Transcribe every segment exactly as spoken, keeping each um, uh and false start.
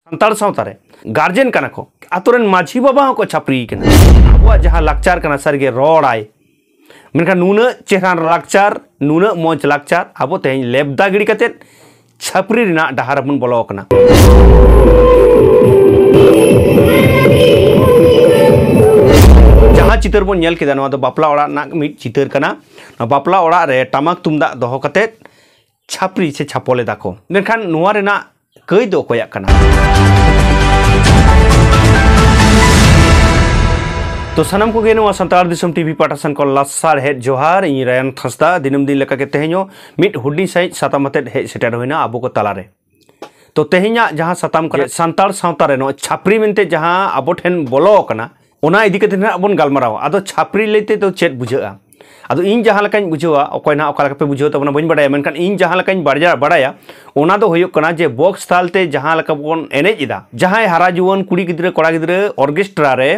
ᱥᱟᱱᱛᱟᱲ ᱥᱟᱶᱛᱟ ᱨᱮ ᱜᱟᱨᱡᱮᱱ ᱠᱟᱱᱟ ᱠᱚ, ᱟᱛᱳ ᱨᱮᱱ ᱢᱟᱹᱡᱷᱤ ᱵᱟᱵᱟ ᱦᱚᱸᱠᱚ ᱪᱷᱟᱹᱯᱨᱤ ᱠᱟᱱᱟ᱾ ᱟᱵᱚᱣᱟᱜ ᱡᱟᱦᱟᱸ ᱞᱟᱠᱪᱟᱨ ᱠᱟᱱᱟ, ᱥᱟᱹᱨᱤᱜᱮ ᱨᱚᱲᱟᱭ, ᱢᱮᱱᱠᱷᱟᱱ ᱱᱩᱱᱟᱹᱜ ᱪᱮᱦᱨᱟᱱ ᱞᱟᱠᱪᱟᱨ, ᱱᱩᱱᱟᱹᱜ ᱢᱚᱡᱽ ᱞᱟᱠᱪᱟᱨ ᱟᱵᱚ ᱛᱮᱦᱮᱧ ᱞᱮᱵᱫᱟ ᱜᱤᱰᱤ ᱠᱟᱛᱮᱫ ᱪᱷᱟᱹᱯᱨᱤ ᱨᱮᱱᱟᱜ ᱰᱟᱦᱟᱨ ᱨᱮᱵᱚᱱ ᱵᱚᱞᱚ ᱟᱠᱟᱱᱟ᱾ ᱡᱟᱦᱟᱸ ᱪᱤᱛᱟᱹᱨ ᱵᱚᱱ ᱧᱮᱞ ᱠᱮᱫᱟ, ᱱᱚᱣᱟ ᱫᱚ ᱵᱟᱯᱞᱟ ᱚᱲᱟᱜ ᱨᱮᱱᱟᱜ ᱢᱤᱫ ᱪᱤᱛᱟᱹᱨ ᱠᱟᱱᱟ᱾ ᱱᱚᱣᱟ ᱵᱟᱯᱞᱟ ᱚᱲᱟᱜ ᱨᱮ ᱴᱟᱢᱟᱠ ᱛᱩᱢᱫᱟᱜ ᱫᱚᱦᱚ ᱠᱟᱛᱮᱫ ᱪᱷᱟᱹᱯᱨᱤ ᱥᱮ ᱪᱷᱟᱯᱚᱞ ᱮᱫᱟ ᱠᱚ᱾ ᱢᱮᱱᱠᱷᱟᱱ ᱱᱚᱣᱟ ᱨᱮᱱᱟᱜ ᱠᱟᱹᱭ ᱫᱚ ᱚᱠᱚᱭᱟᱜ ᱠᱟᱱᱟ? ᱛᱚ ᱥᱟᱱᱟᱢ ᱠᱚᱜᱮ ᱱᱚᱣᱟ ᱥᱟᱱᱛᱟᱲ ᱫᱤᱥᱚᱢ ᱴᱤᱵᱷᱤ ᱯᱟᱦᱴᱟ ᱥᱮᱱ ᱠᱷᱚᱱ ᱞᱟᱥᱟᱲᱦᱮᱫ ᱡᱚᱦᱟᱨ᱾ ᱤᱧ ᱨᱟᱭᱟᱱ ᱦᱟᱸᱥᱫᱟ᱾ ᱫᱤᱱᱟᱹᱢ ᱫᱤᱱ ᱞᱮᱠᱟᱜᱮ ᱛᱮᱦᱮᱧ ᱦᱚᱸ ᱢᱤᱫ ᱦᱩᱰᱤᱧ ᱥᱟᱺᱦᱤᱡ ᱥᱟᱛᱟᱢ ᱟᱛᱮᱫ ᱦᱮᱡ ᱥᱮᱴᱮᱨ ᱦᱩᱭᱱᱟ ᱟᱵᱚ ᱠᱚ ᱛᱟᱞᱟᱨᱮ᱾ ᱛᱚ ᱛᱮᱦᱮᱧᱟᱜ ᱡᱟᱦᱟᱸ ᱥᱟᱛᱟᱢ ᱠᱟᱱᱟ, ᱥᱟᱱᱛᱟᱲ ᱥᱟᱶᱛᱟ ᱨᱮ ᱱᱚᱣᱟ ᱪᱷᱟᱹᱯᱨᱤ ᱢᱮᱱᱛᱮ ᱡᱟᱦᱟᱸ ᱟᱵᱚ ᱴᱷᱮᱱ ᱵᱚᱞᱚ ᱟᱠᱟᱱᱟ, ᱚᱱᱟ ᱤᱫᱤ ᱠᱟᱛᱮ ᱱᱟᱦᱟᱜ ᱵᱚᱱ ᱜᱟᱞᱢᱟᱨᱟᱣᱟ᱾ ᱟᱫᱚ ᱪᱷᱟᱹᱯᱨᱤ ᱞᱟᱹᱭ ᱛᱮᱫᱚ ᱪᱮᱫ ᱵᱩᱡᱷᱟᱹᱜᱼᱟ? ᱟᱫᱚ ᱤᱧ ᱡᱟᱦᱟᱸ ᱞᱮᱠᱟᱧ ᱵᱩᱡᱷᱟᱹᱣᱟ, ᱚᱠᱚᱭ ᱱᱟᱦᱟᱜ ᱚᱠᱟ ᱞᱮᱠᱟ ᱯᱮ ᱵᱩᱡᱷᱟᱹᱣ ᱛᱟᱵᱚᱱᱟ ᱵᱟᱹᱧ ᱵᱟᱰᱟᱭᱟ, ᱢᱮᱱᱠᱷᱟᱱ ᱤᱧ ᱡᱟᱦᱟᱸ ᱞᱮᱠᱟᱧ ᱵᱟᱲᱟᱭᱟ, ᱵᱟᱲᱟᱭᱟ, ᱚᱱᱟ ᱫᱚ ᱦᱩᱭᱩᱜ ᱠᱟᱱᱟ ᱡᱮ ᱵᱚᱠᱥ ᱛᱟᱞ ᱛᱮ ᱡᱟᱦᱟᱸ ᱞᱮᱠᱟ ᱵᱚᱱ ᱮᱱᱮᱡ ᱮᱫᱟ, ᱡᱟᱦᱟᱸᱭ ᱦᱟᱨᱟ ᱡᱩᱣᱟᱹᱱ ᱠᱩᱲᱤ ᱜᱤᱫᱽᱨᱟᱹ ᱠᱚᱲᱟ ᱜᱤᱫᱽᱨᱟᱹ ᱚᱨᱠᱮᱥᱴᱨᱟ ᱨᱮ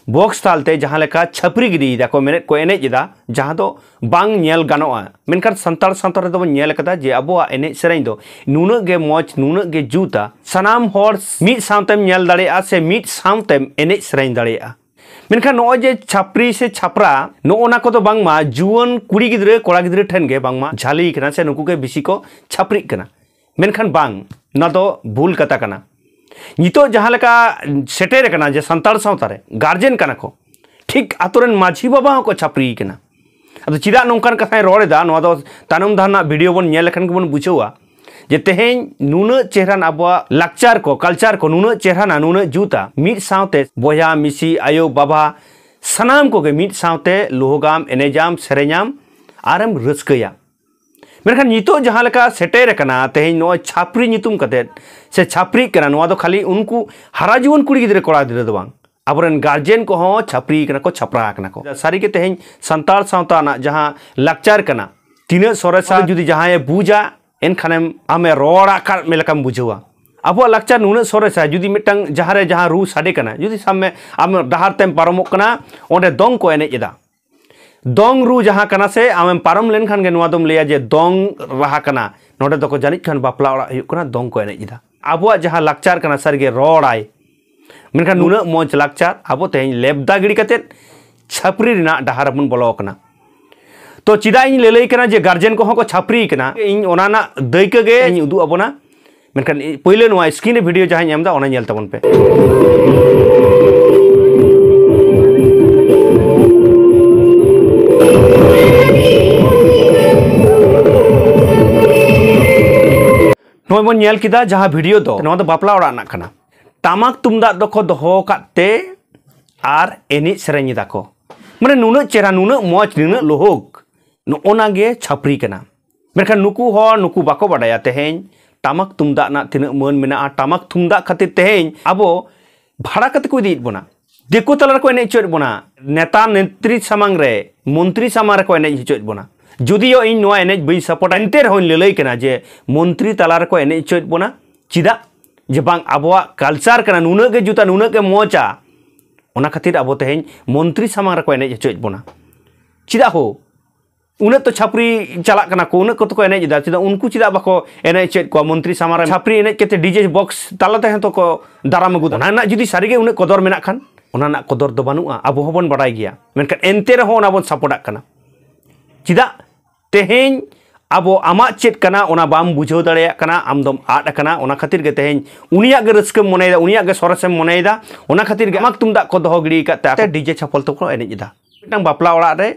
ᱵᱚᱠᱥ ᱛᱟᱞ ᱛᱮ ᱡᱟᱦᱟᱸ ᱞᱮᱠᱟ ᱪᱷᱟᱹᱯᱨᱤ ᱜᱤᱰᱤᱭᱮᱫᱟ ᱠᱚ, ᱢᱮᱱᱮᱫ ᱠᱚ ᱮᱱᱮᱡ ᱮᱫᱟ, ᱡᱟᱦᱟᱸ ᱫᱚ ᱵᱟᱝ ᱧᱮᱞ ᱜᱟᱱᱚᱜᱼᱟ᱾ ᱢᱮᱱᱠᱷᱟᱱ ᱥᱟᱱᱛᱟᱲ ᱥᱟᱶᱛᱟ ᱨᱮᱫᱚ ᱵᱚᱱ ᱧᱮᱞ ᱟᱠᱟᱫᱟ ᱡᱮ ᱟᱵᱚᱣᱟᱜ ᱮᱱᱮᱡ ᱥᱮᱨᱮᱧ ᱫᱚ ᱱᱩᱱᱟᱹᱜ ᱜᱮ ᱢᱚᱡᱽ, ᱱᱩᱱᱟᱹᱜ ᱜᱮ ᱡᱩᱛᱟ, ᱥᱟᱱᱟᱢ ᱦᱚᱲ ᱢᱤᱫ ᱥᱟᱶᱛᱮᱢ ᱧᱮᱞ ᱫᱟᱲᱮᱭᱟᱜᱼᱟ ᱥᱮ ᱢᱤᱫ ᱥᱟᱶᱛᱮᱢ ᱮᱱᱮᱡ ᱥᱮᱨᱮᱧ ᱫᱟᱲᱮᱭᱟᱜᱼᱟ᱾ ᱢᱮᱱᱠᱷᱟᱱ ᱱᱚᱜᱼᱚᱭ ᱡᱮ ᱪᱷᱟᱯᱨᱤ ᱥᱮ ᱪᱷᱟᱯᱨᱟ, ᱱᱚᱜᱼᱚ ᱱᱟ ᱠᱚᱫᱚ ᱵᱟᱝᱢᱟ ᱡᱩᱣᱟᱹᱱ ᱠᱩᱲᱤ ᱜᱤᱫᱽᱨᱟᱹ ᱠᱚᱲᱟ ᱜᱤᱫᱽᱨᱟᱹ ᱴᱷᱮᱱ ᱜᱮ ᱵᱟᱝᱢᱟ ᱡᱷᱟᱹᱞᱤ ᱠᱟᱱᱟ ᱥᱮ ᱱᱩᱠᱩ ᱜᱮ ᱵᱮᱥᱤ ᱠᱚ ᱪᱷᱟᱯᱨᱤᱜ ᱠᱟᱱᱟ᱾ ᱢᱮᱱᱠᱷᱟᱱ ᱵᱟᱝ, ᱱᱚᱣᱟ ᱫᱚ ᱵᱷᱩᱞ ᱠᱟᱛᱷᱟ ᱠᱟᱱᱟ᱾ ᱱᱤᱛᱚᱜ ᱡᱟᱦᱟᱸ ᱞᱮᱠᱟ ᱥᱮᱴᱮᱨ ᱟᱠᱟᱱᱟ ᱡᱮ ᱥᱟᱱᱛᱟᱲ ᱥᱟᱶᱛᱟ ᱨᱮ ᱜᱟᱨᱡᱮᱱ ᱠᱟᱱᱟ ᱠᱚ, ᱴᱷᱤᱠ ᱟᱛᱳ ᱨᱮᱱ ᱢᱟᱹᱡᱷᱤ ᱵᱟᱵᱟ ᱦᱚᱸᱠᱚ ᱪᱷᱟᱹᱯᱨᱤ ᱠᱟᱱᱟ᱾ ᱟᱫᱚ ᱪᱮᱫᱟᱜ ᱱᱚᱝᱠᱟᱱ ᱠᱟᱛᱷᱟᱧ ᱨᱚᱲ ᱮᱫᱟ, ᱱᱚᱣᱟ ᱫᱚ ᱛᱟᱭᱱᱚᱢ ᱫᱷᱟᱨᱮ ᱨᱮᱱᱟᱜ ᱵᱷᱤᱰᱤᱭᱳ ᱵᱚᱱ ᱧᱮᱞ ᱞᱮᱠᱷᱟᱱ ᱜᱮᱵᱚᱱ ᱵᱩᱡᱷᱟᱹᱣᱟ ᱡᱮ ᱛᱮᱦᱮᱧ ᱱᱩᱱᱟᱹᱜ ᱪᱮᱦᱨᱟᱱ ᱟᱵᱚᱣᱟᱜ ᱞᱟᱠᱪᱟᱨ ᱠᱚ, ᱠᱟᱞᱪᱟᱨ ᱠᱚ ᱱᱩᱱᱟᱹᱜ ᱪᱮᱦᱨᱟᱱᱟ, ᱱᱩᱱᱟᱹᱜ ᱡᱩᱛᱟ, ᱢᱤᱫ ᱥᱟᱶᱛᱮ ᱵᱚᱭᱦᱟ ᱢᱤᱥᱤ, ᱟᱭᱳ ᱵᱟᱵᱟ, ᱥᱟᱱᱟᱢ ᱠᱚᱜᱮ ᱢᱤᱫ ᱥᱟᱶᱛᱮ ᱞᱩᱦᱩᱜᱟᱢ, ᱮᱱᱮᱡᱟᱢ, ᱥᱮᱨᱮᱧᱟᱢ ᱟᱨᱮᱢ ᱨᱟᱹᱥᱠᱟᱹᱭᱟ᱾ ᱢᱮᱱᱠᱷᱟᱱ ᱱᱤᱛᱚᱜ ᱡᱟᱦᱟᱸ ᱞᱮᱠᱟ ᱥᱮᱴᱮᱨ ᱟᱠᱟᱱᱟ, ᱛᱮᱦᱮᱧ ᱱᱚᱜᱼᱚᱭ ᱪᱷᱟᱯᱨᱤ ᱧᱩᱛᱩᱢ ᱠᱟᱛᱮᱫ ᱥᱮ ᱪᱷᱟᱯᱨᱤᱜ ᱠᱟᱱᱟ, ᱱᱚᱣᱟ ᱫᱚ ᱠᱷᱟᱹᱞᱤ ᱩᱱᱠᱩ ᱦᱟᱨᱟ ᱡᱩᱣᱟᱹᱱ ᱠᱩᱲᱤ ᱜᱤᱫᱽᱨᱟᱹ ᱠᱚᱲᱟ ᱜᱤᱫᱽᱨᱟᱹ ᱫᱚ ᱵᱟᱝ, ᱟᱵᱚᱨᱮᱱ ᱜᱟᱨᱡᱮᱱ ᱠᱚᱦᱚᱸ ᱪᱷᱟᱯᱨᱤ ᱠᱟᱱᱟ ᱠᱚ, ᱪᱷᱟᱯᱨᱟ ᱟᱠᱟᱱᱟ ᱠᱚ᱾ ᱥᱟᱹᱨᱤᱜᱮ ᱛᱮᱦᱮᱧ ᱥᱟᱱᱛᱟᱲ ᱥᱟᱶᱛᱟ ᱨᱮᱱᱟᱜ ᱡᱟᱦᱟᱸ ᱞᱟᱠᱪᱟᱨ ᱠᱟᱱᱟ, ᱛᱤᱱᱟᱹᱜ ᱥᱚᱨᱮᱥᱟ, ᱡᱩᱫᱤ ᱡᱟᱦᱟᱸᱭᱮ ᱵᱩᱡᱟ, ᱮᱱᱠᱷᱟᱱᱮᱢ, ᱟᱢᱮ ᱨᱚᱲ ᱟᱠᱟᱫ ᱢᱮ ᱞᱮᱠᱟᱢ ᱵᱩᱡᱷᱟᱹᱣᱟ᱾ ᱟᱵᱚᱣᱟᱜ ᱞᱟᱠᱪᱟᱨ ᱱᱩᱱᱟᱹᱜ ᱥᱚᱨᱮᱥᱟ, ᱡᱩᱫᱤ ᱢᱤᱫᱴᱟᱝ ᱡᱟᱦᱟᱸ ᱨᱮ ᱡᱟᱦᱟᱸ ᱨᱩ ᱥᱟᱰᱮ ᱠᱟᱱᱟ, ᱡᱩᱫᱤ ᱥᱟᱵ ᱢᱮ ᱟᱢ ᱰᱟᱦᱟᱨ ᱛᱮᱢ ᱯᱟᱨᱚᱢᱚᱜ ᱠᱟᱱᱟ, ᱚᱸᱰᱮ ᱫᱚᱝ ᱠᱚ ᱮᱱᱮᱡ ᱮᱫᱟ, ᱫᱚᱝ ᱨᱩ ᱡᱟᱦᱟᱸ ᱠᱟᱱᱟ ᱥᱮ, ᱟᱢᱮᱢ ᱯᱟᱨᱚᱢ ᱞᱮᱱᱠᱷᱟᱱ ᱜᱮ ᱱᱚᱣᱟ ᱫᱚᱢ ᱞᱟᱹᱭᱟ ᱡᱮ ᱫᱚᱝ ᱨᱟᱦᱟ ᱠᱟᱱᱟ, ᱱᱚᱰᱮ ᱫᱚᱠᱚ ᱡᱟᱹᱱᱤᱡ ᱠᱷᱟᱱ ᱵᱟᱯᱞᱟ ᱚᱲᱟᱜ ᱦᱩᱭᱩᱜ ᱠᱟᱱᱟ, ᱫᱚᱝ ᱠᱚ ᱮᱱᱮᱡ ᱮᱫᱟ᱾ ᱟᱵᱚᱣᱟᱜ ᱡᱟᱦᱟᱸ ᱞᱟᱠᱪᱟᱨ ᱠᱟᱱᱟ, ᱥᱟᱹᱨᱤᱜᱮ ᱨᱚᱲᱟᱭ᱾ ᱢᱮᱱᱠᱷᱟᱱ ᱱᱩᱱᱟᱹᱜ ᱢᱚᱡᱽ ᱞᱟᱠᱪᱟᱨ ᱟᱵᱚ ᱛᱮᱦᱮᱧ ᱞᱮᱵᱫᱟ ᱜᱤᱰᱤ ᱠᱟᱛᱮᱫ ᱪᱷᱟᱹᱯᱨᱤ ᱨᱮᱱᱟᱜ ᱰᱟᱦᱟᱨ ᱨᱮᱵᱚᱱ ᱵᱚᱞᱚ ᱟᱠᱟᱱᱟ᱾ ᱛᱚ ᱪᱮᱫᱟᱜ ᱤᱧ ᱞᱟᱹᱞᱟᱹᱭ ᱠᱟᱱᱟ ᱡᱮ ᱜᱟᱨᱡᱮᱱ ᱠᱚᱦᱚᱸ ᱠᱚ ᱪᱷᱟᱹᱯᱨᱤ ᱠᱟᱱᱟ, ᱤᱧ ᱚᱱᱟ ᱨᱮᱱᱟᱜ ᱫᱟᱹᱭᱠᱟᱹ ᱜᱮ ᱤᱧ ᱩᱫᱩᱜ ᱟᱵᱚᱱᱟ᱾ ᱢᱮᱱᱠᱷᱟᱱ ᱯᱳᱭᱞᱳ ᱱᱚᱣᱟ screen ᱨᱮ video ᱡᱟᱦᱟᱸᱧ ᱮᱢ ᱮᱫᱟ, ᱚᱱᱟ ᱧᱮᱞ ᱛᱟᱵᱚᱱ ᱯᱮ᱾ ᱱᱚᱜᱼᱚᱭ ᱵᱚᱱ ᱧᱮᱞ ᱠᱮᱫᱟ ᱡᱟᱦᱟᱸ video ᱫᱚ, ᱱᱚᱣᱟ ᱫᱚ ᱵᱟᱯᱞᱟ ᱚᱲᱟᱜ ᱨᱮᱱᱟᱜ ᱠᱟᱱᱟ᱾ ᱴᱟᱢᱟᱠ ᱛᱩᱢᱫᱟᱜ ᱫᱚᱠᱚ ᱫᱚᱦᱚ ᱟᱠᱟᱫ ᱛᱮ ᱟᱨ ᱮᱱᱮᱡ ᱥᱮᱨᱮᱧ ᱮᱫᱟ ᱠᱚ᱾ ᱢᱟᱱᱮ ᱱᱩᱱᱟᱹᱜ ᱪᱮᱦᱨᱟ, ᱱᱩᱱᱟᱹᱜ ᱢᱚᱡᱽ, ᱱᱩᱱᱟᱹᱜ ᱞᱳᱦᱳᱠ, ᱱᱚᱜᱼᱚ ᱱᱟ ᱜᱮ ᱪᱷᱟᱹᱯᱨᱤ ᱠᱟᱱᱟ᱾ ᱢᱮᱱᱠᱷᱟᱱ ᱱᱩᱠᱩ ᱦᱚᱲ, ᱱᱩᱠᱩ ᱵᱟᱠᱚ ᱵᱟᱰᱟᱭᱟ ᱛᱮᱦᱮᱧ ᱴᱟᱢᱟᱠ ᱛᱩᱢᱫᱟᱜ ᱨᱮᱱᱟᱜ ᱛᱤᱱᱟᱹᱜ ᱢᱟᱹᱱ ᱢᱮᱱᱟᱜᱼᱟ᱾ ᱴᱟᱢᱟᱠ ᱛᱩᱢᱫᱟᱜ ᱠᱷᱟᱹᱛᱤᱨ ᱛᱮᱦᱮᱧ ᱟᱵᱚ ᱵᱷᱟᱲᱟ ᱠᱟᱛᱮ ᱠᱚ ᱤᱫᱤᱭᱮᱫ ᱵᱚᱱᱟ, ᱫᱤᱠᱩ ᱛᱟᱞᱟ ᱨᱮᱠᱚ ᱮᱱᱮᱡ ᱦᱚᱪᱚᱭᱮᱫ ᱵᱚᱱᱟ, ᱱᱮᱛᱟ ᱱᱮᱛᱨᱤ ᱥᱟᱢᱟᱝ ᱨᱮ, ᱢᱚᱱᱛᱨᱤ ᱥᱟᱢᱟᱝ ᱨᱮᱠᱚ ᱮᱱᱮᱡ ᱦᱚᱪᱚᱭᱮᱫ ᱵᱚᱱᱟ᱾ ᱡᱩᱫᱤᱭᱳ ᱤᱧ ᱱᱚᱣᱟ ᱮᱱᱮᱡ ᱵᱟᱹᱧ ᱥᱟᱯᱳᱨᱴᱟ, ᱮᱱᱛᱮ ᱨᱮᱦᱚᱸᱧ ᱞᱟᱹᱞᱟᱹᱭ ᱠᱟᱱᱟ ᱡᱮ ᱢᱚᱱᱛᱨᱤ ᱛᱟᱞᱟ ᱨᱮᱠᱚ ᱮᱱᱮᱡ ᱦᱚᱪᱚᱭᱮᱫ ᱵᱚᱱᱟ᱾ ᱪᱮᱫᱟᱜ? ᱡᱮ ᱵᱟᱝ, ᱟᱵᱚᱣᱟᱜ ᱠᱟᱞᱪᱟᱨ ᱠᱟᱱᱟ, ᱱᱩᱱᱟᱹᱜ ᱜᱮ ᱡᱩᱛᱟ, ᱱᱩᱱᱟᱹᱜ ᱜᱮ ᱢᱚᱡᱟ, ᱚᱱᱟ ᱠᱷᱟᱹᱛᱤᱨ ᱟᱵᱚ ᱛᱮᱦᱮᱧ ᱢᱚᱱᱛᱨᱤ ᱥᱟᱢᱟᱝ ᱨᱮᱠᱚ ᱮᱱᱮᱡ ᱦᱚᱪᱚᱭᱮᱫ ᱵᱚᱱᱟ᱾ ᱪᱮᱫᱟᱜ ᱦᱳ? ᱩᱱᱟᱹᱜ ᱛᱚ ᱪᱷᱟᱯᱨᱤ ᱪᱟᱞᱟᱜ ᱠᱟᱱᱟ ᱠᱚ, ᱩᱱᱟᱹᱜ ᱠᱚᱛᱚ ᱠᱚ ᱮᱱᱮᱡ ᱮᱫᱟ, ᱪᱮᱫᱟᱜ ᱩᱱᱠᱩ ᱪᱮᱫᱟᱜ ᱵᱟᱠᱚ ᱮᱱᱮᱡ ᱦᱚᱪᱚᱭᱮᱫ ᱠᱚᱣᱟ ᱢᱚᱱᱛᱨᱤ ᱥᱟᱢᱟᱝ ᱨᱮ? ᱪᱷᱟᱯᱨᱤ ᱮᱱᱮᱡ ᱠᱟᱛᱮ DJ box ᱛᱟᱞᱟ ᱛᱮᱦᱚᱸ ᱛᱚ ᱠᱚ ᱫᱟᱨᱟᱢ ᱟᱹᱜᱩ ᱫᱟ᱾ ᱚᱱᱟ ᱨᱮᱱᱟᱜ ᱡᱩᱫᱤ ᱥᱟᱹᱨᱤᱜᱮ ᱩᱱᱟᱹᱜ ᱠᱚᱫᱚᱨ ᱢᱮᱱᱟᱜ ᱠᱷᱟᱱ, ᱚᱱᱟ ᱨᱮᱱᱟᱜ ᱠᱚᱫᱚᱨ ᱫᱚ ᱵᱟᱹᱱᱩᱜᱼᱟ, ᱟᱵᱚ ᱦᱚᱸᱵᱚᱱ ᱵᱟᱰᱟᱭ ᱜᱮᱭᱟ᱾ ᱢᱮᱱᱠᱷᱟᱱ ᱮᱱᱛᱮ ᱨᱮᱦᱚᱸ ᱚᱱᱟ ᱵᱚᱱ ᱥᱟᱯᱚᱴᱟᱜ ᱠᱟᱱᱟ᱾ ᱪᱮᱫᱟᱜ? ᱛᱮᱦᱮᱧ ᱟᱵᱚ ᱟᱢᱟᱜ ᱪᱮᱫ ᱠᱟᱱᱟ ᱚᱱᱟ ᱵᱟᱢ ᱵᱩᱡᱷᱟᱹᱣ ᱫᱟᱲᱮᱭᱟᱜ ᱠᱟᱱᱟ, ᱟᱢ ᱫᱚᱢ ᱟᱫ ᱟᱠᱟᱱᱟ᱾ ᱚᱱᱟ ᱠᱷᱟᱹᱛᱤᱨ ᱜᱮ ᱛᱮᱦᱮᱧ ᱩᱱᱤᱭᱟᱜ ᱜᱮ ᱨᱟᱹᱥᱠᱟᱹᱢ ᱢᱚᱱᱮᱭᱮᱫᱟ, ᱩᱱᱤᱭᱟᱜ ᱜᱮ ᱥᱚᱨᱮᱥᱮᱢ ᱢᱚᱱᱮᱭᱮᱫᱟ᱾ ᱚᱱᱟ ᱠᱷᱟᱹᱛᱤᱨ ᱜᱮ ᱴᱟᱢᱟᱠ ᱛᱩᱢᱫᱟᱜ ᱠᱚ ᱫᱚᱦᱚ ᱜᱤᱰᱤ ᱟᱠᱟᱫ ᱛᱮ ᱟᱠᱚ DJ ᱪᱷᱟᱯᱚᱞ ᱛᱮᱠᱚ ᱮᱱᱮᱡ ᱮᱫᱟ᱾ ᱢᱤᱫᱴᱟᱝ ᱵᱟᱯᱞᱟ ᱚᱲᱟᱜ ᱨᱮ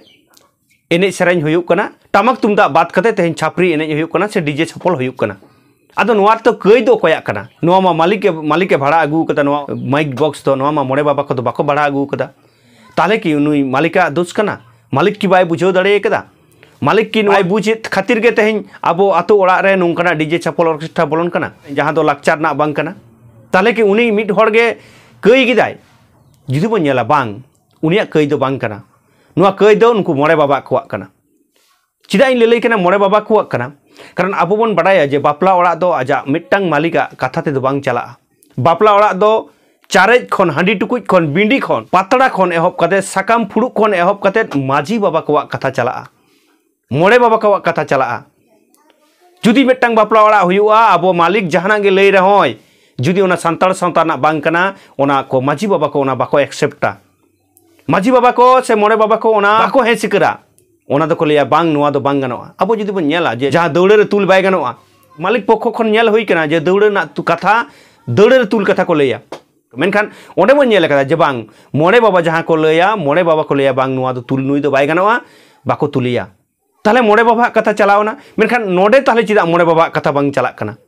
ᱮᱱᱮᱡ ᱥᱮᱨᱮᱧ ᱦᱩᱭᱩᱜ ᱠᱟᱱᱟ, ᱴᱟᱢᱟᱠ ᱛᱩᱢᱫᱟᱜ ᱵᱟᱫ ᱠᱟᱛᱮ ᱛᱮᱦᱮᱧ ᱪᱷᱟᱯᱨᱤ ᱮᱱᱮᱡ ᱦᱩᱭᱩᱜ ᱠᱟᱱᱟ ᱥᱮ DJ ᱪᱷᱟᱯᱚᱞ ᱦᱩᱭᱩᱜ ᱠᱟᱱᱟ᱾ ᱟᱫᱚ ᱱᱚᱣᱟ ᱨᱮᱫᱚ ᱠᱟᱹᱭ ᱫᱚ ᱚᱠᱚᱭᱟᱜ ᱠᱟᱱᱟ? ᱱᱚᱣᱟ ᱢᱟ ᱢᱟᱹᱞᱤᱠ ᱮ, ᱢᱟᱹᱞᱤᱠ ᱮ ᱵᱷᱟᱲᱟ ᱟᱹᱜᱩ ᱟᱠᱟᱫᱟ, ᱱᱚᱣᱟ ᱢᱟᱭᱤᱠ ᱵᱚᱠᱥ ᱫᱚ, ᱱᱚᱣᱟ ᱢᱟ ᱢᱚᱬᱮ ᱵᱟᱵᱟ ᱠᱚᱫᱚ ᱵᱟᱠᱚ ᱵᱷᱟᱲᱟ ᱟᱹᱜᱩ ᱟᱠᱟᱫᱟ᱾ ᱛᱟᱦᱚᱞᱮ ᱠᱤ ᱱᱩᱭ ᱢᱟᱹᱞᱤᱠᱟᱜ ᱫᱳᱥ ᱠᱟᱱᱟ? ᱢᱟᱹᱞᱤᱠ ᱠᱤ ᱵᱟᱭ ᱵᱩᱡᱷᱟᱹᱣ ᱫᱟᱲᱮ ᱠᱟᱫᱟ? ᱢᱟᱹᱞᱤᱠ ᱠᱤ ᱱᱚᱣᱟ ᱵᱩᱡᱮᱫ ᱠᱷᱟᱹᱛᱤᱨ ᱜᱮ ᱛᱮᱦᱮᱧ ᱟᱵᱚ ᱟᱛᱳ ᱚᱲᱟᱜ ᱨᱮ ᱱᱚᱝᱠᱟᱱᱟᱜ DJ ᱪᱷᱟᱯᱚᱞ ᱚᱨᱠᱮᱥᱴᱨᱟ ᱵᱚᱞᱚᱱ ᱠᱟᱱᱟ, ᱡᱟᱦᱟᱸ ᱫᱚ ᱞᱟᱠᱪᱟᱨ ᱨᱮᱱᱟᱜ ᱵᱟᱝ ᱠᱟᱱᱟ? ᱛᱟᱦᱚᱞᱮ ᱠᱤ ᱩᱱᱤ ᱢᱤᱫ ᱦᱚᱲ ᱜᱮ ᱠᱟᱹᱭ ᱠᱮᱫᱟᱭ? ᱡᱩᱫᱤ ᱵᱚᱱ ᱧᱮᱞᱟ, ᱵᱟᱝ, ᱩᱱᱤᱭᱟᱜ ᱠᱟᱹᱭ ᱫᱚ ᱵᱟᱝ ᱠᱟᱱᱟ᱾ ᱱᱚᱣᱟ ᱠᱟᱹᱭ ᱫᱚ ᱱᱩᱠᱩ ᱢᱚᱬᱮ ᱵᱟᱵᱟ ᱠᱚᱣᱟᱜ ᱠᱟᱱᱟ᱾ ᱪᱮᱫᱟᱜ ᱤᱧ ᱞᱟᱹᱞᱟᱹᱭ ᱠᱟᱱᱟ ᱢᱚᱬᱮ ᱵᱟᱵᱟ ᱠᱚᱣᱟᱜ ᱠᱟᱱᱟ? ᱠᱟᱨᱚᱱ ᱟᱵᱚ ᱵᱚᱱ ᱵᱟᱰᱟᱭᱟ ᱡᱮ ᱵᱟᱯᱞᱟ ᱚᱲᱟᱜ ᱫᱚ ᱟᱡᱟᱜ ᱢᱤᱫᱴᱟᱝ ᱢᱟᱹᱞᱤᱠᱟᱜ ᱠᱟᱛᱷᱟ ᱛᱮᱫᱚ ᱵᱟᱝ ᱪᱟᱞᱟᱜᱼᱟ᱾ ᱵᱟᱯᱞᱟ ᱚᱲᱟᱜ ᱫᱚ ᱪᱟᱨᱮᱡ ᱠᱷᱚᱱ, ᱦᱟᱺᱰᱤ ᱴᱩᱠᱩᱡ ᱠᱷᱚᱱ, ᱵᱤᱸᱰᱤ ᱠᱷᱚᱱ, ᱯᱟᱛᱲᱟ ᱠᱷᱚᱱ ᱮᱦᱚᱵ ᱠᱟᱛᱮ, ᱥᱟᱠᱟᱢ ᱯᱷᱩᱲᱩᱜ ᱠᱷᱚᱱ ᱮᱦᱚᱵ ᱠᱟᱛᱮ ᱢᱟᱹᱡᱷᱤ ᱵᱟᱵᱟ ᱠᱚᱣᱟᱜ ᱠᱟᱛᱷᱟ ᱪᱟᱞᱟᱜᱼᱟ, ᱢᱚᱬᱮ ᱵᱟᱵᱟ ᱠᱚᱣᱟᱜ ᱠᱟᱛᱷᱟ ᱪᱟᱞᱟᱜᱼᱟ᱾ ᱡᱩᱫᱤ ᱢᱤᱫᱴᱟᱝ ᱵᱟᱯᱞᱟ ᱚᱲᱟᱜ ᱦᱩᱭᱩᱜᱼᱟ, ᱟᱵᱚ ᱢᱟᱹᱞᱤᱠ ᱡᱟᱦᱟᱱᱟᱜ ᱜᱮ ᱞᱟᱹᱭ ᱨᱮᱦᱚᱸᱭ, ᱡᱩᱫᱤ ᱚᱱᱟ ᱥᱟᱱᱛᱟᱲ ᱥᱟᱶᱛᱟ ᱨᱮᱱᱟᱜ ᱵᱟᱝ ᱠᱟᱱᱟ, ᱚᱱᱟ ᱠᱚ ᱢᱟᱹᱡᱷᱤ ᱵᱟᱵᱟ ᱠᱚ ᱚᱱᱟ ᱵᱟᱠᱚ ᱮᱠᱥᱮᱯᱴᱟ᱾ ᱢᱟᱹᱡᱷᱤ ᱵᱟᱵᱟ ᱠᱚ ᱥᱮ ᱢᱚᱬᱮ ᱵᱟᱵᱟ ᱠᱚ ᱚᱱᱟ ᱵᱟᱠᱚ ᱦᱮᱸ ᱥᱤᱠᱟᱹᱨᱟ᱾ ᱚᱱᱟ ᱫᱚᱠᱚ ᱞᱟᱹᱭᱟ, "ᱵᱟᱝ, ᱱᱚᱣᱟ ᱫᱚ ᱵᱟᱝ ᱜᱟᱱᱚᱜᱼᱟ᱾" ᱟᱵᱚ ᱡᱩᱫᱤ ᱵᱚᱱ ᱧᱮᱞᱟ ᱡᱮ ᱡᱟᱦᱟᱸ ᱫᱟᱹᱣᱲᱟᱹ ᱨᱮ ᱛᱩᱞ ᱵᱟᱭ ᱜᱟᱱᱚᱜᱼᱟ, ᱢᱟᱹᱞᱤᱠ ᱯᱚᱠᱠᱷᱚ ᱠᱷᱚᱱ ᱧᱮᱞ ᱦᱩᱭ ᱠᱟᱱᱟ ᱡᱮ ᱫᱟᱹᱣᱲᱟᱹ ᱨᱮᱱᱟᱜ ᱛᱩ-, ᱠᱟᱛᱷᱟ ᱫᱟᱹᱣᱲᱟᱹ ᱨᱮ ᱛᱩᱞ ᱠᱟᱛᱷᱟ ᱠᱚ ᱞᱟᱹᱭᱟ᱾ ᱢᱮᱱᱠᱷᱟᱱ ᱚᱸᱰᱮ ᱵᱚᱱ ᱧᱮᱞ ᱟᱠᱟᱫᱟ ᱡᱮ ᱵᱟᱝ, ᱢᱚᱬᱮ ᱵᱟᱵᱟ ᱡᱟᱦᱟᱸ ᱠᱚ ᱞᱟᱹᱭᱟ, ᱢᱚᱬᱮ ᱵᱟᱵᱟ ᱠᱚ ᱞᱟᱹᱭᱟ, "ᱵᱟᱝ, ᱱᱚᱣᱟ ᱫᱚ ᱛᱩᱞ ᱱᱩᱭ ᱫᱚ ᱵᱟᱭ ᱜᱟᱱᱚᱜᱼᱟ", ᱵᱟᱠᱚ ᱛᱩᱞᱮᱭᱟ᱾ ᱛᱟᱦᱞᱮ ᱢᱚᱬᱮ ᱵᱟᱵᱟᱣᱟᱜ ᱠᱟᱛᱷᱟ ᱪᱟᱞᱟᱣᱱᱟ᱾ ᱢᱮᱱᱠᱷᱟᱱ ᱱᱚᱰᱮ ᱛᱟᱦᱞᱮ ᱪᱮᱫᱟᱜ ᱢᱚᱬᱮ ᱵᱟᱵᱟᱣᱟᱜ ᱠᱟᱛᱷᱟ ᱵᱟᱝ ᱪᱟᱞᱟᱜ ᱠᱟᱱᱟ?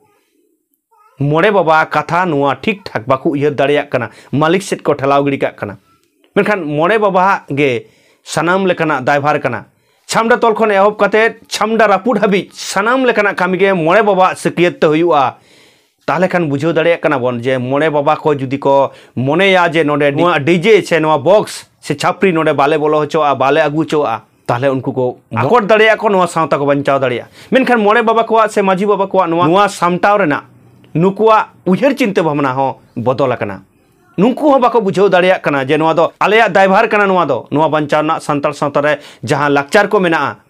ᱢᱚᱬᱮ ᱵᱟᱵᱟᱣᱟᱜ ᱠᱟᱛᱷᱟ ᱱᱚᱣᱟ ᱴᱷᱤᱠ ᱴᱷᱟᱠ ᱵᱟᱠᱚ ᱩᱭᱦᱟᱹᱨ ᱫᱟᱲᱮᱭᱟᱜ ᱠᱟᱱᱟ, ᱢᱟᱹᱞᱤᱠ ᱥᱮᱫ ᱠᱚ ᱴᱷᱮᱞᱟᱣ ᱜᱤᱰᱤ ᱠᱟᱜ ᱠᱟᱱᱟ᱾ ᱢᱮᱱᱠᱷᱟᱱ ᱢᱚᱬᱮ ᱵᱟᱵᱟᱣᱟᱜ ᱜᱮ ᱥᱟᱱᱟᱢ ᱞᱮᱠᱟᱱᱟᱜ ᱫᱟᱭᱵᱷᱟᱨ ᱠᱟᱱᱟ᱾ ᱪᱷᱟᱢᱰᱟ ᱛᱚᱞ ᱠᱷᱚᱱ ᱮᱦᱚᱵ ᱠᱟᱛᱮ ᱪᱷᱟᱢᱰᱟ ᱨᱟᱹᱯᱩᱫ ᱦᱟᱹᱵᱤᱡ ᱥᱟᱱᱟᱢ ᱞᱮᱠᱟᱱᱟᱜ ᱠᱟᱹᱢᱤ ᱜᱮ ᱢᱚᱬᱮ ᱵᱟᱵᱟᱣᱟᱜ ᱥᱟᱹᱠᱭᱟᱹᱛ ᱛᱮ ᱦᱩᱭᱩᱜᱼᱟ᱾ ᱛᱟᱦᱞᱮ ᱠᱷᱟᱱ ᱵᱩᱡᱷᱟᱹᱣ ᱫᱟᱲᱮᱭᱟᱜ ᱠᱟᱱᱟ ᱵᱚᱱ ᱡᱮ ᱢᱚᱬᱮ ᱵᱟᱵᱟ ᱠᱚ ᱡᱩᱫᱤ ᱠᱚ ᱢᱚᱱᱮᱭᱟ ᱡᱮ ᱱᱚᱰᱮ ᱱᱚᱣᱟ ᱰᱤᱡᱮ ᱥᱮ ᱱᱚᱣᱟ ᱵᱚᱠᱥ ᱥᱮ ᱪᱷᱟᱯᱨᱤ ᱱᱚᱰᱮ ᱵᱟᱞᱮ ᱵᱚᱞᱚ ᱦᱚᱪᱚᱣᱟᱜᱼᱟ, ᱵᱟᱞᱮ ᱟᱹᱜᱩ ᱦᱚᱪᱚᱣᱟᱜᱼᱟ, ᱛᱟᱦᱞᱮ ᱩᱱᱠᱩ ᱠᱚ ᱟᱠᱚᱴ ᱫᱟᱲᱮᱭᱟᱜᱼᱟ ᱠᱚ, ᱱᱚᱣᱟ ᱥᱟᱶᱛᱟ ᱠᱚ ᱵᱟᱧᱪᱟᱣ ᱫᱟᱲᱮᱭᱟᱜᱼᱟ᱾ ᱢᱮᱱᱠᱷᱟᱱ ᱢᱚᱬᱮ ᱵᱟᱵᱟ ᱠᱚᱣᱟᱜ ᱥᱮ ᱢᱟᱹᱡᱷᱤ ᱵᱟᱵᱟ ᱠᱚᱣᱟᱜ ᱱᱚᱣᱟ, ᱱᱚᱣᱟ ᱥᱟᱢᱴᱟᱣ ᱨᱮᱱᱟᱜ ᱱᱩᱠᱩᱣᱟᱜ ᱩᱭᱦᱟᱹᱨ ᱪᱤᱱᱛᱟᱹ ᱵᱷᱟᱵᱽᱱᱟ ᱦᱚᱸ ᱵᱚᱫᱚᱞ ᱟᱠᱟᱱᱟ᱾ ᱱᱩᱠᱩ ᱦᱚᱸ ᱵᱟᱠᱚ ᱵᱩᱡᱷᱟᱹᱣ ᱫᱟᱲᱮᱭᱟᱜ ᱠᱟᱱᱟ ᱡᱮ ᱱᱚᱣᱟ ᱫᱚ ᱟᱞᱮᱭᱟᱜ ᱫᱟᱭᱵᱷᱟᱨ ᱠᱟᱱᱟ, ᱱᱚᱣᱟ ᱫᱚ, ᱱᱚᱣᱟ ᱵᱟᱧᱪᱟᱣ ᱨᱮᱱᱟᱜ ᱥᱟᱱᱛᱟᱲ ᱥᱟᱶᱛᱟ ᱨᱮ ᱡᱟᱦᱟᱸ ᱞᱟᱠᱪᱟᱨ ᱠᱚ ᱢᱮᱱᱟᱜᱼᱟ,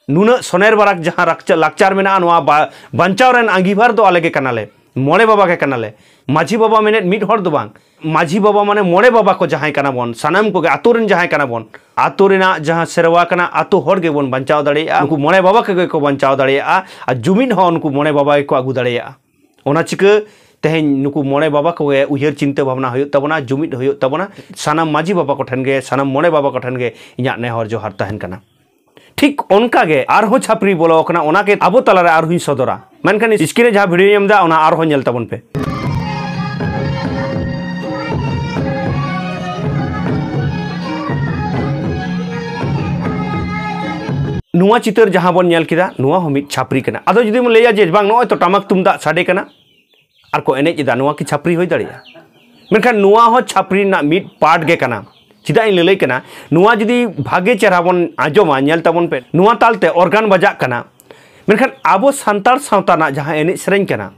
ᱱᱩᱱᱟᱹᱜ ᱥᱚᱱᱮᱨ ᱵᱟᱨᱟᱠ ᱡᱟᱦᱟᱸ ᱨᱟᱠᱪᱟ-, ᱞᱟᱠᱪᱟᱨ ᱢᱮᱱᱟᱜᱼᱟ, ᱱᱚᱣᱟ ᱵᱟ-, ᱵᱟᱧᱪᱟᱣ ᱨᱮᱱ ᱟᱸᱜᱤᱵᱷᱟᱨ ᱫᱚ ᱟᱞᱮ ᱜᱮ ᱠᱟᱱᱟᱞᱮ, ᱢᱚᱬᱮ ᱵᱟᱵᱟ ᱜᱮ ᱠᱟᱱᱟᱞᱮ᱾ ᱢᱟᱹᱡᱷᱤ ᱵᱟᱵᱟ ᱢᱮᱱᱮᱫ ᱢᱤᱫ ᱦᱚᱲ ᱫᱚ ᱵᱟᱝ, ᱢᱟᱹᱡᱷᱤ ᱵᱟᱵᱟ ᱢᱟᱱᱮ ᱢᱚᱬᱮ ᱵᱟᱵᱟ ᱠᱚ ᱡᱟᱦᱟᱸᱭ ᱠᱟᱱᱟ ᱵᱚᱱ, ᱥᱟᱱᱟᱢ ᱠᱚᱜᱮ ᱟᱛᱳ ᱨᱮᱱ ᱡᱟᱦᱟᱸᱭ ᱠᱟᱱᱟ ᱵᱚᱱ, ᱟᱛᱳ ᱨᱮᱱᱟᱜ ᱡᱟᱦᱟᱸ ᱥᱮᱨᱣᱟ ᱠᱟᱱᱟ, ᱟᱛᱳ ᱦᱚᱲ ᱜᱮᱵᱚᱱ ᱵᱟᱧᱪᱟᱣ ᱫᱟᱲᱮᱭᱟᱜᱼᱟ, ᱱᱩᱠᱩ ᱢᱚᱬᱮ ᱵᱟᱵᱟ ᱠᱚᱜᱮ ᱠᱚ ᱵᱟᱧᱪᱟᱣ ᱫᱟᱲᱮᱭᱟᱜᱼᱟ, ᱟᱨ ᱡᱩᱢᱤᱫ ᱦᱚᱸ ᱱᱩᱠᱩ ᱢᱚᱬᱮ ᱵᱟᱵᱟ ᱜᱮᱠᱚ ᱟᱹᱜᱩ ᱫᱟᱲᱮᱭᱟᱜᱼᱟ᱾ ᱚᱱᱟ ᱪᱤᱠᱟᱹ ᱛᱮᱦᱮᱧ ᱱᱩᱠᱩ ᱢᱚᱬᱮ ᱵᱟᱵᱟ ᱠᱚᱜᱮ ᱩᱭᱦᱟᱹᱨ ᱪᱤᱱᱛᱟᱹ ᱵᱷᱟᱵᱽᱱᱟ ᱦᱩᱭᱩᱜ ᱛᱟᱵᱚᱱᱟ, ᱡᱩᱢᱤᱫ ᱦᱩᱭᱩᱜ ᱛᱟᱵᱚᱱᱟ, ᱥᱟᱱᱟᱢ ᱢᱟᱹᱡᱷᱤ ᱵᱟᱵᱟ ᱠᱚᱴᱷᱮᱱ ᱜᱮ, ᱥᱟᱱᱟᱢ ᱢᱚᱬᱮ ᱵᱟᱵᱟ ᱠᱚᱴᱷᱮᱱ ᱜᱮ ᱤᱧᱟᱹᱜ ᱱᱮᱦᱚᱨ ᱡᱚᱦᱟᱨ ᱛᱟᱦᱮᱱ ᱠᱟᱱᱟ᱾ ᱴᱷᱤᱠ ᱚᱱᱠᱟ ᱜᱮ ᱟᱨᱦᱚᱸ ᱪᱷᱟᱹᱯᱨᱤ ᱵᱚᱞᱚ ᱟᱠᱟᱱᱟ, ᱚᱱᱟ ᱜᱮ ᱟᱵᱚ ᱛᱟᱞᱟᱨᱮ ᱟᱨᱦᱚᱸᱧ ᱥᱚᱫᱚᱨᱟ᱾ ᱢᱮᱱᱠᱷᱟᱱ screen ᱨᱮ ᱡᱟᱦᱟᱸ video ᱧ ᱮᱢ ᱮᱫᱟ, ᱚᱱᱟ ᱟᱨᱦᱚᱸ ᱧᱮᱞ ᱛᱟᱵᱚᱱ ᱯᱮ᱾ ᱱᱚᱣᱟ ᱪᱤᱛᱟᱹᱨ ᱡᱟᱦᱟᱸ ᱵᱚᱱ ᱧᱮᱞ ᱠᱮᱫᱟ, ᱱᱚᱣᱟ ᱦᱚᱸ ᱢᱤᱫ ᱪᱷᱟᱹᱯᱨᱤ ᱠᱟᱱᱟ᱾ ᱟᱫᱚ ᱡᱩᱫᱤ ᱵᱚᱱ ᱞᱟᱹᱭᱟ ᱡᱮ ᱵᱟᱝ, ᱱᱚᱜᱼᱚᱭ ᱛᱚ ᱴᱟᱢᱟᱠ ᱛᱩᱢᱫᱟᱜ ᱥᱟᱰᱮ ᱠᱟᱱᱟ, ᱟᱨ ᱠᱚ ᱮᱱᱮᱡ ᱮᱫᱟ, ᱱᱚᱣᱟ ᱠᱤ ᱪᱷᱟᱹᱯᱨᱤ ᱦᱩᱭ ᱫᱟᱲᱮᱭᱟᱜᱼᱟ? ᱢᱮᱱᱠᱷᱟᱱ ᱱᱚᱣᱟ ᱦᱚᱸ ᱪᱷᱟᱹᱯᱨᱤ ᱨᱮᱱᱟᱜ ᱢᱤᱫ part ᱜᱮ ᱠᱟᱱᱟ᱾ ᱪᱮᱫᱟᱜ ᱤᱧ ᱞᱟᱹᱞᱟᱹᱭ ᱠᱟᱱᱟ? ᱱᱚᱣᱟ ᱡᱩᱫᱤ ᱵᱷᱟᱜᱮ ᱪᱮᱦᱨᱟ ᱵᱚᱱ ᱟᱸᱡᱚᱢᱟ, ᱧᱮᱞ ᱛᱟᱵᱚᱱ ᱯᱮ, ᱱᱚᱣᱟ ᱛᱟᱞᱛᱮ organ ᱵᱟᱡᱟᱜ ᱠᱟᱱᱟ᱾ ᱢᱮᱱᱠᱷᱟᱱ ᱟᱵᱚ ᱥᱟᱱᱛᱟᱲ ᱥᱟᱶᱛᱟ ᱨᱮᱱᱟᱜ ᱡᱟᱦᱟᱸ ᱮᱱᱮᱡ ᱥᱮᱨᱮᱧ ᱠᱟᱱᱟ,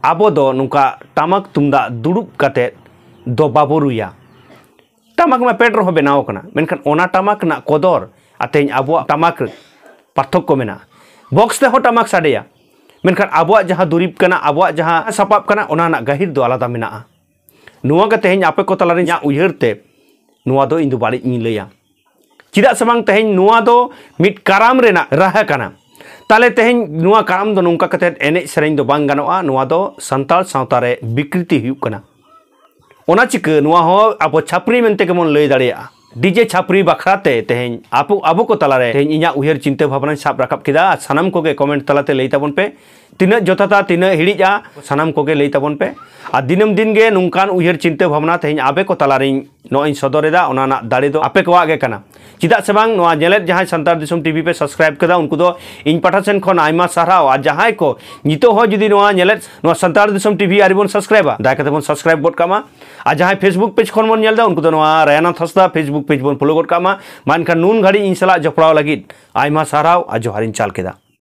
ᱟᱵᱚ ᱫᱚ ᱱᱚᱝᱠᱟ ᱴᱟᱢᱟᱠ ᱛᱩᱢᱫᱟᱜ ᱫᱩᱲᱩᱵ ᱠᱟᱛᱮ ᱫᱚ ᱵᱟᱵᱚ ᱨᱩᱭᱟ᱾ ᱴᱟᱢᱟᱠ ᱢᱟ ᱯᱮᱰ ᱨᱮᱦᱚᱸ ᱵᱮᱱᱟᱣ ᱠᱟᱱᱟ, ᱢᱮᱱᱠᱷᱟᱱ ᱚᱱᱟ ᱴᱟᱢᱟᱠ ᱨᱮᱱᱟᱜ ᱠᱚᱫᱚᱨ ᱟᱨ ᱛᱮᱦᱮᱧ ᱟᱵᱚᱣᱟᱜ ᱴᱟᱢᱟᱠ ᱨᱮ ᱯᱟᱨᱛᱷᱚᱠᱠᱚ ᱢᱮᱱᱟᱜᱼᱟ᱾ ᱵᱚᱠᱥ ᱛᱮᱦᱚᱸ ᱴᱟᱢᱟᱠ ᱥᱟᱰᱮᱭᱟ, ᱢᱮᱱᱠᱷᱟᱱ ᱟᱵᱚᱣᱟᱜ ᱡᱟᱦᱟᱸ ᱫᱩᱨᱤᱵᱽ ᱠᱟᱱᱟ, ᱟᱵᱚᱣᱟᱜ ᱡᱟᱦᱟᱸ ᱥᱟᱯᱟᱵ ᱠᱟᱱᱟ, ᱚᱱᱟ ᱨᱮᱱᱟᱜ ᱜᱟᱹᱦᱤᱨ ᱫᱚ ᱟᱞᱟᱫᱟ ᱢᱮᱱᱟᱜᱼᱟ᱾ ᱱᱚᱣᱟ ᱜᱮ ᱛᱮᱦᱮᱧ ᱟᱯᱮ ᱠᱚ ᱛᱟᱞᱟᱨᱮ ᱤᱧᱟᱹᱜ ᱩᱭᱦᱟᱹᱨ ᱛᱮ ᱱᱚᱣᱟ ᱫᱚ ᱤᱧ ᱫᱚ ᱵᱟᱹᱲᱤᱡ ᱤᱧ ᱞᱟᱹᱭᱟ᱾ ᱪᱮᱫᱟᱜ ᱥᱮ ᱵᱟᱝ, ᱛᱮᱦᱮᱧ ᱱᱚᱣᱟ ᱫᱚ ᱢᱤᱫ ᱠᱟᱨᱟᱢ ᱨᱮᱱᱟᱜ ᱨᱟᱦᱟ ᱠᱟᱱᱟ᱾ ᱛᱟᱦᱞᱮ ᱛᱮᱦᱮᱧ ᱱᱚᱣᱟ ᱠᱟᱨᱟᱢ ᱫᱚ ᱱᱚᱝᱠᱟ ᱠᱟᱛᱮ ᱮᱱᱮᱡ ᱥᱮᱨᱮᱧ ᱫᱚ ᱵᱟᱝ ᱜᱟᱱᱚᱜᱼᱟ, ᱱᱚᱣᱟ ᱫᱚ ᱥᱟᱱᱛᱟᱲ ᱥᱟᱶᱛᱟ ᱨᱮ ᱵᱤᱠᱨᱤᱛᱤ ᱦᱩᱭᱩᱜ ᱠᱟᱱᱟ᱾ ᱚᱱᱟ ᱪᱤᱠᱟᱹ ᱱᱚᱣᱟ ᱦᱚᱸ ᱟᱵᱚ ᱪᱷᱟᱹᱯᱨᱤ ᱢᱮᱱᱛᱮ ᱜᱮᱵᱚᱱ ᱞᱟᱹᱭ ᱫᱟᱲᱮᱭᱟᱜᱼᱟ᱾ ᱰᱤᱡᱮ ᱪᱷᱟᱹᱯᱨᱤ ᱵᱟᱠᱷᱨᱟ ᱛᱮ ᱛᱮᱦᱮᱧ ᱟᱵᱚ, ᱟᱵᱚ ᱠᱚ ᱛᱟᱞᱟᱨᱮ ᱛᱮᱦᱮᱧ ᱤᱧᱟᱹᱜ ᱩᱭᱦᱟᱹᱨ ᱪᱤᱱᱛᱟᱹ ᱵᱷᱟᱵᱽᱱᱟᱧ ᱥᱟᱵ ᱨᱟᱠᱟᱵ ᱠᱮᱫᱟ᱾ ᱟᱨ ᱥᱟᱱᱟᱢ ᱠᱚᱜᱮ ᱠᱚᱢᱮᱱᱴ ᱛᱟᱞᱟᱛᱮ ᱞᱟᱹᱭ ᱛᱟᱵᱚᱱ ᱯᱮ, ᱛᱤᱱᱟᱹᱜ ᱡᱚᱛᱷᱟᱛᱟ, ᱛᱤᱱᱟᱹᱜ ᱦᱤᱲᱤᱡᱼᱟ, ᱥᱟᱱᱟᱢ ᱠᱚᱜᱮ ᱞᱟᱹᱭ ᱛᱟᱵᱚᱱ ᱯᱮ᱾ ᱟᱨ ᱫᱤᱱᱟᱹᱢ ᱫᱤᱱ ᱜᱮ ᱱᱚᱝᱠᱟᱱ ᱩᱭᱦᱟᱹᱨ ᱪᱤᱱᱛᱟᱹ ᱵᱷᱟᱵᱽᱱᱟ ᱛᱮᱦᱮᱧ ᱟᱯᱮ ᱠᱚ ᱛᱟᱞᱟᱨᱤᱧ ᱱᱚᱜᱼᱚᱭ ᱤᱧ ᱥᱚᱫᱚᱨ ᱮᱫᱟ, ᱚᱱᱟ ᱨᱮᱱᱟᱜ ᱫᱟᱲᱮ ᱫᱚ ᱟᱯᱮ ᱠᱚᱣᱟᱜ ᱜᱮ ᱠᱟᱱᱟ᱾ ᱪᱮᱫᱟᱜ ᱥᱮ ᱵᱟᱝ, ᱱᱚᱣᱟ ᱧᱮᱞᱮᱫ ᱡᱟᱦᱟᱸᱭ ᱥᱟᱱᱛᱟᱲ ᱫᱤᱥᱚᱢ ᱴᱤᱵᱷᱤ ᱯᱮ ᱥᱟᱵᱥᱠᱨᱟᱭᱤᱵ ᱠᱮᱫᱟ, ᱩᱱᱠᱩ ᱫᱚ ᱤᱧ ᱯᱟᱦᱴᱟ ᱥᱮᱱ ᱠᱷᱚᱱ ᱟᱭᱢᱟ ᱥᱟᱨᱦᱟᱣ᱾ ᱟᱨ ᱡᱟᱦᱟᱸᱭ ᱠᱚ ᱱᱤᱛᱚᱜ ᱦᱚᱸ ᱡᱩᱫᱤ ᱱᱚᱣᱟ ᱧᱮᱞᱮᱫ ᱱᱚᱣᱟ ᱥᱟᱱᱛᱟᱲ ᱫᱤᱥᱚᱢ ᱴᱤᱵᱷᱤ ᱟᱹᱣᱨᱤ ᱵᱚᱱ ᱥᱟᱵᱥᱠᱨᱟᱭᱤᱵᱟ, ᱫᱟᱭᱟ ᱠᱟᱛᱮ ᱵᱚᱱ ᱥᱟᱵᱥᱠᱨᱟᱭᱤᱵ ᱜᱚᱫ ᱠᱟᱜ ᱢᱟ᱾ ᱟᱨ ᱡᱟᱦᱟᱸᱭ ᱯᱷᱮᱥᱵᱩᱠ ᱯᱮᱡᱽ ᱠᱷᱚᱱ ᱵᱚᱱ ᱧᱮᱞ ᱮᱫᱟ, ᱩᱱᱠᱩ ᱫᱚ ᱱᱚᱣᱟ ᱨᱟᱭᱟᱱᱟᱛᱷ ᱦᱟᱸᱥᱫᱟ ᱯᱷᱮᱥᱵᱩᱠ ᱯᱮᱡᱽ ᱵᱚᱱ ᱯᱷᱚᱞᱳ ᱜᱚᱫ ᱠᱟᱜ ᱢᱟ᱾ ᱢᱟ ᱮᱱᱠᱷᱟᱱ ᱱᱩᱱ ᱜᱷᱟᱹᱲᱤᱡ ᱤᱧ ᱥᱟᱞᱟᱜ ᱡᱚᱯᱲᱟᱣ ᱞᱟᱹᱜᱤᱫ ᱟᱭᱢᱟ ᱥᱟᱨᱦᱟᱣ ᱟᱨ ᱡᱚᱦᱟᱨᱤᱧ ᱪᱟᱞ ᱠᱮᱫᱟ᱾